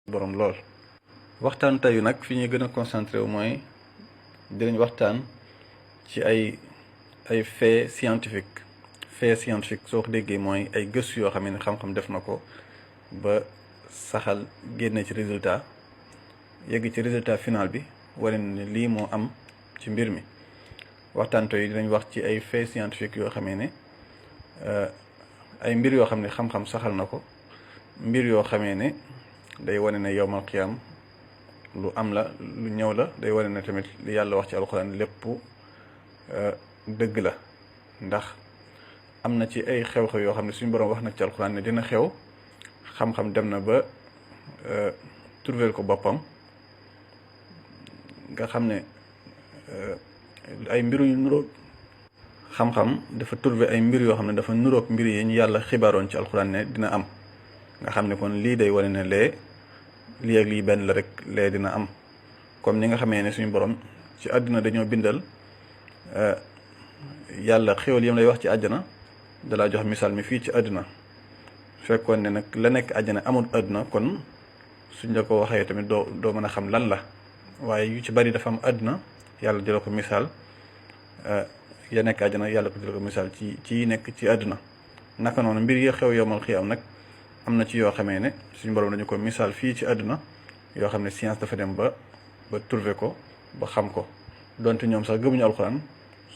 borom lool. waxtaan teyu nag fi ñuy gën a concentré wu mooy dinañ waxtaan ci ay fait scientifique soo ko déggee mooy ay gëstu yoo xam ne xam-xam def na ko ba saxal génne ci résultat yegg ci résultat final bi wane ne lii moo am ci mbir mi. waxtaan teyu dinañ wax ci ay fait scientifique yoo xamee ne ay mbir yoo xam ne xam-xam saxal na ko, mbir yoo xamee ne day wane ne yowmal qiyaam lu am la, lu ñëw la, day wane ne tamit li yàlla wax ci alxuraan lépp dëgg la. ndax am na ci ay xew-xew yoo xam ne suñu borom wax na ci alxuraan ne dina xew, xam-xam dem na ba trouver ko boppam, nga xam ne ay mbiru yu nuróog xam-xam dafa trouver ay mbir yoo xam ne dafa nuróog mbir yi ñu yàlla xibaaroon ci alxuraan ne dina am. nga xam ne kon lii day wane ne lii ak lii benn la rek, lee dina am. comme ni nga xamee ne suñu borom ci àdduna dañoo bindal yàlla xéwal yam lay wax ci àjjana dalaa jox misaal mi fii ci àdduna. fekkoon ne nag la nekk àjjana amul àdduna kon suñ la ko waxee tamit doo mën a xam lan la. waaye yu ci bari dafa am àdduna, yàlla jëla ko misaal, ya nekk àjjana yàlla ko jëla ko misaal ci nekk ci àdduna. naka noonu mbir yi xew yowmal xiyaam nag am na ci yoo xamee ne suñu borom dañu ko misaal fii ci àdduna, yoo xam ne science dafa dem ba trouver ko ba xam ko. donte ñoom sax gëmuñu alxuraan,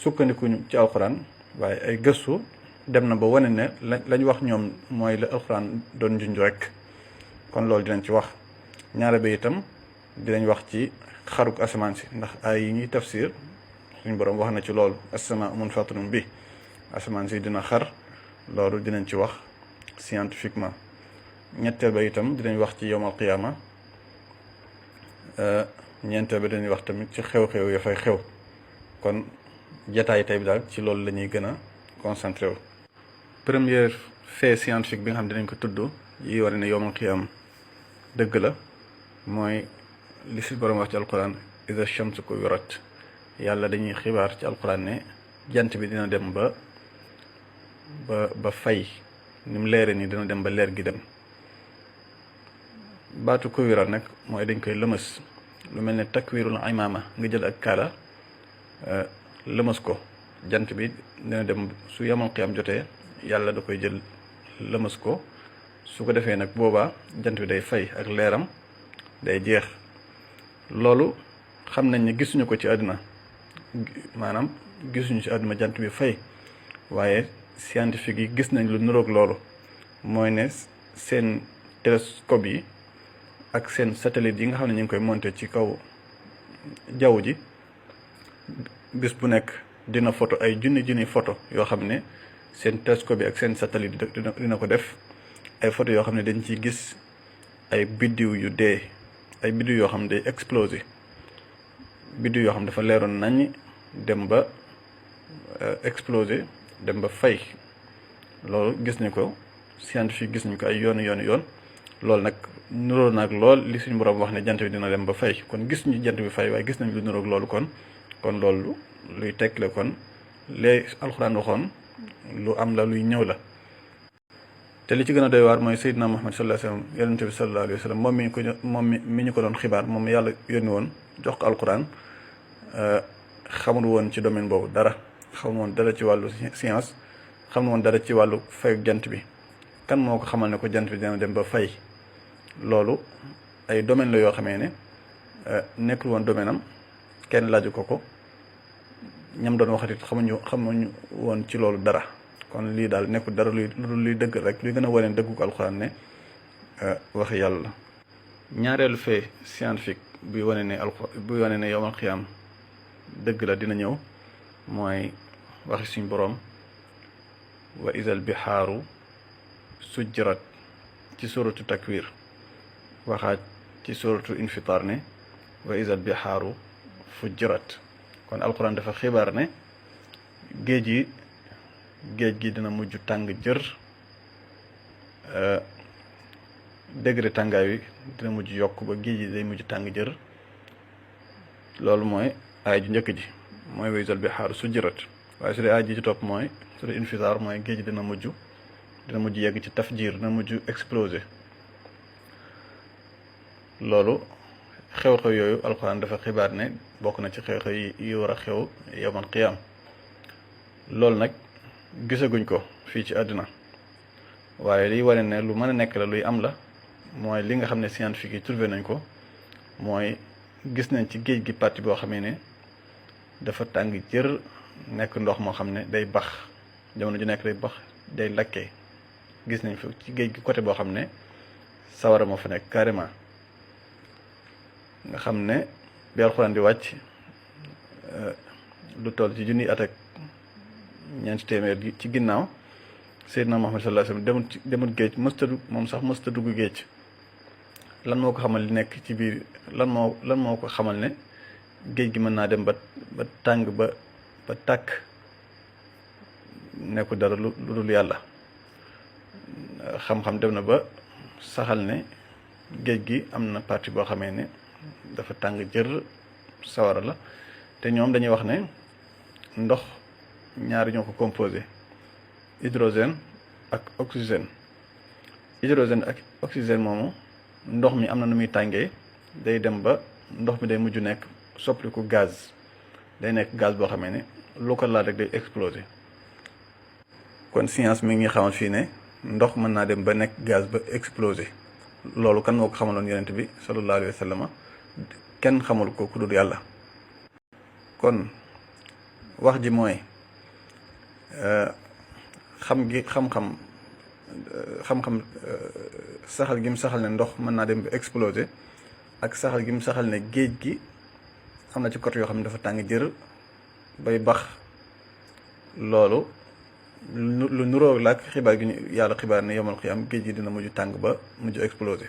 sukkandikuñu ci alxuraan, waaye ay gëstu dem na ba wane ne lañ wax ñoom mooy la alxuraan doon junj rek. kon loolu dinañ ci wax. ñaare ba itam dinañ wax ci xaruk asamaan si, ndax ay yi ñuy tafsir suñu borom wax na ci loolu, as-samaa munfatirun bi, asamaan si dina xar. loolu dinañ ci wax scientifiquement. ñetteel ba itam dinañ wax ci yowmal qiyaama. ñeenteel ba dinañ wax tamit ci xew-xew ya fay xew. kon jataay tey bi daal ci loolu la ñuy gën a concentré wu. premier fait scientifique bi nga xam ne dinañ ko tudd yi war ne yowmal qiyaama dëgg la, mooy li si borom wax ci alquran iza shamsu kuwirat. yàlla dañuy xibaar ci alquran ne jant bi dina dem ba fay, ni mu leere nii dina dem ba leer gi dem. baatu kuwirat nag mooy dañ koy lëmës, lu mel ne takwirul imaama, nga jël ak kaala lëmës ko. jant bi dina dem su yamal qiyam jotee yàlla da koy jël lëmës ko. su ko defee nag boobaa jant bi day fay ak leeram day jeex. loolu xam nañ ne gisuñu ko ci àdduna, maanaam gisuñu ci àdduna jant bi fay, waaye scientifique yi gis nañ lu niroog loolu. mooy ne seen télescope yi ak seen satellite yi nga xam ne ñu ngi koy monter ci kaw jaww ji, bis bu nekk dina photo ay junni photo yoo xam ne seen télescope yi ak seen satellite dina ko def. ay photo yoo xam ne dañ ciy gis ay biddiw yu dee, ay biddiw yoo xam ne day explosé, biddiw yoo xam ne dafa leeroon nañ dem ba explosé, dem ba fay. loolu gis nañ ko, scientifique gis nañ ko ay yoon. loolu nag niroo naag lool li suñu borom wax ne jant bi dina dem ba fay. kon gis ñu jant bi fay, waaye gis nañ lu niroog loolu. kon loolu luy tegle kon lee alxuraan waxoon lu am la, luy ñëw la. te li ci gën a doy waar mooy Seydina Muhammad sallallahu alayhi wa sallam, yonente bi sallallahu alayhi wa sallam, moom mi ñu ko doon xibaar, moom yàlla yónni woon jox ko alxuraan, xamul woon ci domaine boobu dara, xamul woon dara ci wàllu science, xamul woon dara ci wàllu fayu jant bi. kan moo ko xamal ne ko jant bi dina dem ba fay? loolu ay domaine la yoo xamee ne nekkul woon domaine am, kenn laaju ko ñam doon waxatit xamuñu woon ci loolu dara. kon lii daal nekkul dara luy dëgg rek, luy gën a wane dëggu ko alxuraan ne waxi yàlla. ñaareelu fait scientifique buy wane ne yowmal xiyaam dëgg la dina ñëw, mooy waxi suñ boroom wa izal bihaaru sujjirat ci suratu takwir, waxaat ci suratu infitar ne wa izal bihaaru fujjirat. kon alxuraan dafa xibaar ne géej gi dina mujj tàng jër, degré tàngaay wi dina mujj yokk ba géej gi day mujj tàng jër. loolu mooy aay ju njëkk ji, mooy wa izal bihaaru sujjirat. waaye su dee aay ji ci topp mooy su dee infitar, mooy géej gi dina mujj yegg ci tafjir, dina mujj explosé. loolu xew-xew yooyu alxuraan dafa xibaar ne bokk na ci xew-xew yi war a xew yawmal qiyaam. loolu nag gisaguñ ko fii ci àdduna waaye liy wane ne lu mën a nekk la luy am la mooy li nga xam ne scientifique yi trouvé nañ ko mooy gis nañ ci géej gi partie boo xamee ne dafa tàng jër nekk ndox moo xam ne day bax jamono ju nekk day bax day lakkee. gis nañ fi ci géej gi côté boo xam ne sawara moo fa nekk carrément nga xam ne bi alxuraan di wàcc lu toll ci junniy at ak ñeenti téeméer ci ginnaaw Seydina Muhammad sallallahu alayhi wasallam demut géej moom sax mësta dugg géej. lan moo ko xamal li nekk ci biir lan moo ko xamal ne géej gi mën naa dem ba tàng ba tàkk nekku dara lu dul yàlla. xam-xam dem na ba saxal ne géej gi am na partie boo xamee ne dafa tàng jër sawara la te ñoom dañuy wax ne ndox ñaari ñoo ko composé hydrogène ak oxygène. hydrogène ak oxygène moomu ndox mi am na nu muy tàngee day dem ba ndox mi day mujj nekk soppaliku gaz day nekk gaz boo xamee ne lu ko laal rek day exploser. kon science mi ngi xamal fii ne ndox mën naa dem ba nekk gaz ba exploser. loolu kan moo ko xamaloon yonent bi sallallahu alayhi wa sallam kenn xamul ko ku dul yàlla. kon wax ji mooy xam-xam saxal gi mu saxal ne ndox mën naa dem ba exploser ak saxal gi mu saxal ne géej gi am na ci côté yoo xam ne dafa tàng jër bay bax loolu lu nuróo la ak xibaar gi ñu yàlla xibaar ne yawmal qiyaam géej gi dina mujj tàng ba mujj exploser.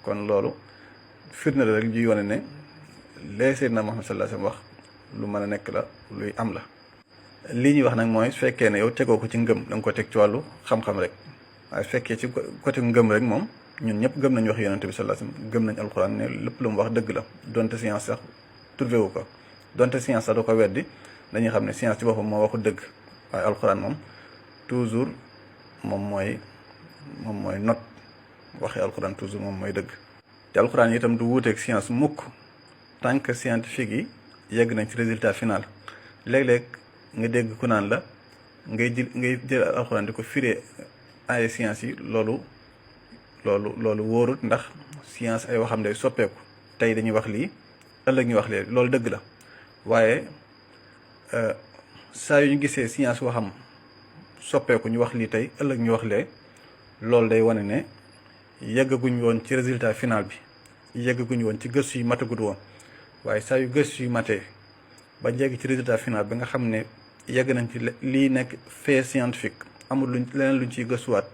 kon loolu firnde la rek juy wane ne lee Seydina Muhammad sallallahu alayhi wasallam wax lu mën a nekk la luy am la. lii ñuy wax nag mooy su fekkee ne yow tegoo ko ci ngëm da nga ko teg ci wàllu xam-xam rek waaye su fekkee ci côté ngëm rek moom ñun ñëpp gëm nañ wax yonent bi sallallahu alayhi wasallam gëm nañ alxuraan ne lépp lu mu wax dëgg la donte science sax trouvé wu ko donte science sax da ko weddi dañuy xam ne science ci boppam moo waxu dëgg waaye alxuraan moom toujours moom mooy not waxi alxuraan toujours moom mooy dëgg. te alxuraan itam du wuuteeg science mukk tant que scientifique yi yegg nañ ci résultat final. léeg-léeg nga dégg ku naan la ngay jël alxuraan di ko firee ay science yi loolu wóorut ndax science ay waxam day soppeeku tey dañuy wax lii ëllëg ñu wax lee loolu dëgg la waaye saa yu ñu gisee science waxam soppeeku ñu wax lii tey ëllëg ñu wax lee loolu day wane ne yeggaguñ woon ci résultat final bi yeggaguñ woon ci gëstu yi matagut woon waaye saa yu gëstu yi matee ba jéggi ci résultat final bi nga xam ne yegg nañ ci lii nekk fait scientifique amul leneen luñ ciy gëstuwaat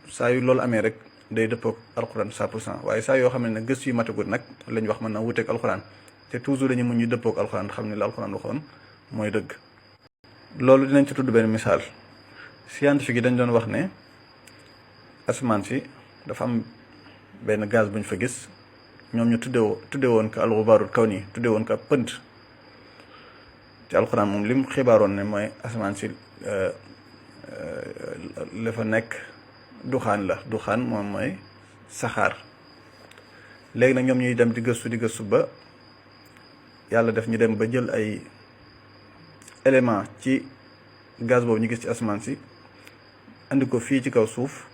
saa yu loolu amee rek day dëppoog alxuraan 100% waaye saa yoo xam ne nag gëstu yu matagut nag lañ wax mën na wuteeg alxuraan te toujours dañu mun ñu dëppoog alxuraan xam ne la alxuraan waxoon mooy dëgg. loolu dinañ ci tudd benn misaal scientifique yi dañ doon wax ne asamaan si dafa am benn gaz bu ñu fa gis ñoom ñu tudde woon ko alxubaarul kawni tudde woon ko ab pënd te alxuraan moom lim xibaaroon ne mooy asamaan si la fa nekk duxaan moom mooy saxaar. léegi nag ñoom ñuy dem di gëstu ba yàlla def ñu dem ba jël ay élément ci gaz boobu ñu gis ci asamaan si andi ko fii ci kaw suuf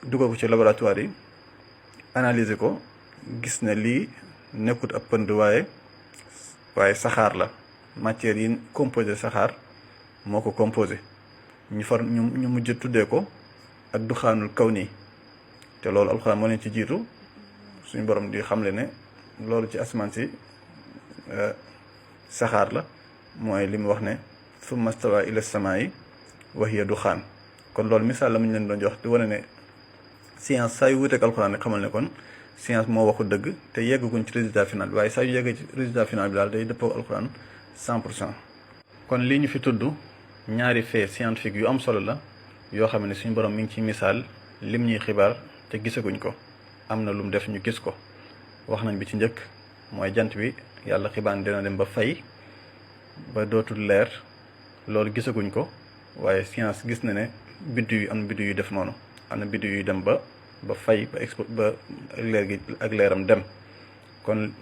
dugal ko ci laboratoire yi analyser ko gis ne lii nekkut ab pënd waaye saxaar la matière yi composé saxaar moo ko composé ñu mujj tuddee ko ak duxaanul kawni te loolu alxuraan moo leen ci jiitu suñu borom di xamle ne loolu ci asamaan si saxaar la mooy li mu wax ne summa stawa ila samaa'i wa hiya duxaan. kon loolu misaal la mu ñu leen doon jox di wane ne science saa yu wuteeg alxuraan rek xamal ne kon science moo waxu dëgg te yeggaguñ ci résultat final bi waaye saa yu yeggee ci résultat final bi daal day dëppoo alxuraan 100%. kon lii ñu fi tudd ñaari fait scientifique yu am solo la yoo xam ne suñu borom mi ngi ci misaal lim ñuy xibaar te gisaguñ ko am na lu mu def ñu gis ko. wax nañ bi ci njëkk mooy jant bi yàlla xibaar dina dem ba fay ba dootul leer loolu gisaguñ ko waaye science gis na ne biddiw yu am na biddiw yu def noonu am na biddiw yu dem ba ba fay ba leer gi ak leeram dem. kon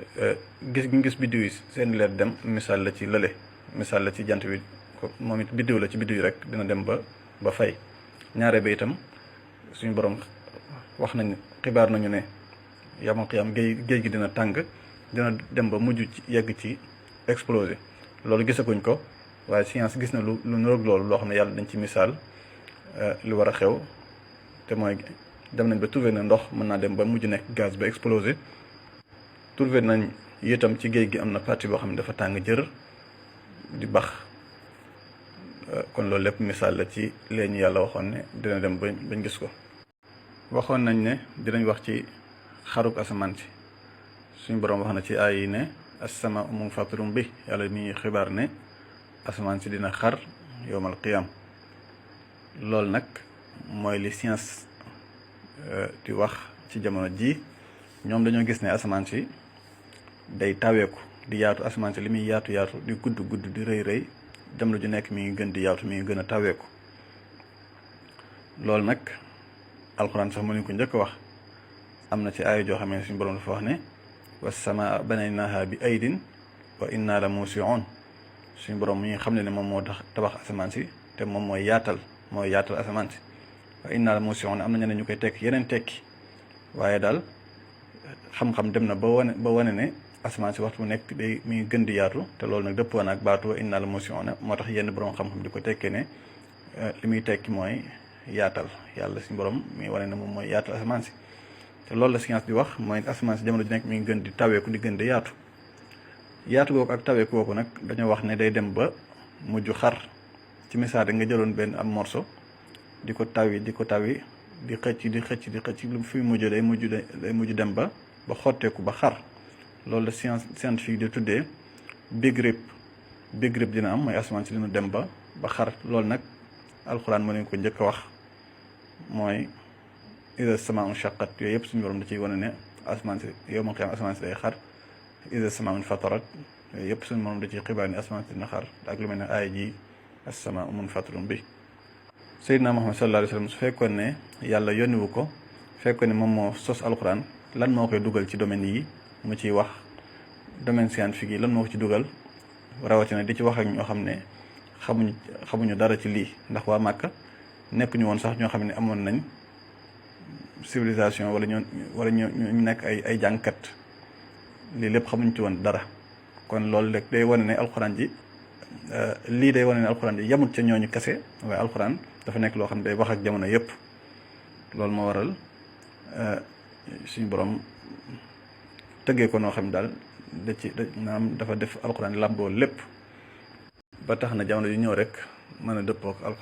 gis gi gis biddiw yi seen leer dem misaal la ci lële, misaal la ci jant bi moom it biddiw la ci biddiw yi rek dina dem ba fay. ñaare ba itam suñu borom wax nañ xibaar nañu ne yamal xiyaam géej gi dina tàng, dina dem ba mujj ci yegg ci explosé. loolu gisaguñ ko, waaye science gis na lu niroog loolu loo xam ne yàlla dañ ci misaal lu war a xew, te mooy dem nañ ba trouvé na ndox mën naa dem ba mujj nekk gaz ba explosé. trouvé nañ itam ci géej gi am na partie boo xam ne dafa tàng jër di bax. kon loolu lépp misaal la ci leen yàlla waxoon ne dina dem bañ gis ko. waxoon nañ ne dinañ wax ci xaruk asamaan si. suñu borom wax na ci ay yi ne as-samaa munfatirun bi, yàlla mi xibaar ne asamaan si dina xar yowmal qiyam. loolu nag mooy li science di wax ci jamono ji. ñoom dañoo gis ne asamaan si day taweeku di yaatu. asamaan si li muy yaatu di gudd di rëy jamono ju nekk mi ngi gën di yaatu, mi ngi gën a taweeku. loolu nag alxuraan sax mënuñ ko njëkk a wax. am na ci aaya joo xam ne suñu borom dafa wax ne was-samaa banaynaahaa bi aydin wa innaa la muusi'uun. suñu borom mi nga xam ne moom moo tabax asamaan si te moom mooy yaatal asamaan si. wa innaa la muusi'uun am na ñeneen ñu koy tekki yeneen tekki, waaye daal xam-xam dem na ba wane ne asamaan si waxtu bu nekk mi ngi gën di yaatu. te loolu nag dëppoo na ak baatu wa innaa la muusi'uun. moo tax yenn borom xam-xam di ko tekkee ne li muy tekki mooy yaatal. yàlla suñu borom mi wane ne moom mooy yaatal asamaan si. te loolu la science di wax mooy asamaan si jamono ji nekk mi ngi gën di taweeku di gën di yaatu googu ak taweeku googu nag dañoo wax ne day dem ba mujj xar. ci misaal rek nga jëloon benn am morceau di ko tawi di xëcc lu fi mujj day mujj dem ba xotteeku ba xar. loolu la scientifique di tuddee big rip dina am mooy asamaan si dina dem ba xar. loolu nag alxuraan moo leen ko njëkk a wax mooy iza samaa inshaqqat. yooyu yëpp suñu borom da ciy wane ne asamaan si yawmal qiyaama asamaan si day xar. iza samaa infatarat, yooyu yëpp suñu borom da ciy xibaar ni asamaan si dina xar, ak lu mel ne aaya ji as-samaa munfatirun bi. Seydina Muhammad sallallahu alayhi wa sallam su fekkoon ne yàlla yónniwu ko, fekkoon ne moom moo sos alxuraan, lan moo koy dugal ci domaine yi mu ciy wax, domaine scientifique yi lan moo ko ci dugal, rawatina di ci wax ak ñoo xam ne xamuñu dara ci lii. ndax waa Màkka nekk ñu woon sax ñoo xam ne amoon nañ civilisation wala ñu nekk ay jàngkat. lii lépp xamuñ ci woon dara. kon loolu rek day wane ne alxuraan ji lii day wane ne alxuraan ji yamut ca ñooñu kese, waaye alxuraan dafa nekk loo xam ne day wax ak jamono yépp. loolu moo waral suñu borom tëggee ko noo xam ne daal dafa def alxuraan làmboo lépp, ba tax na jamono yu ñëw rek mën a dëppoo ak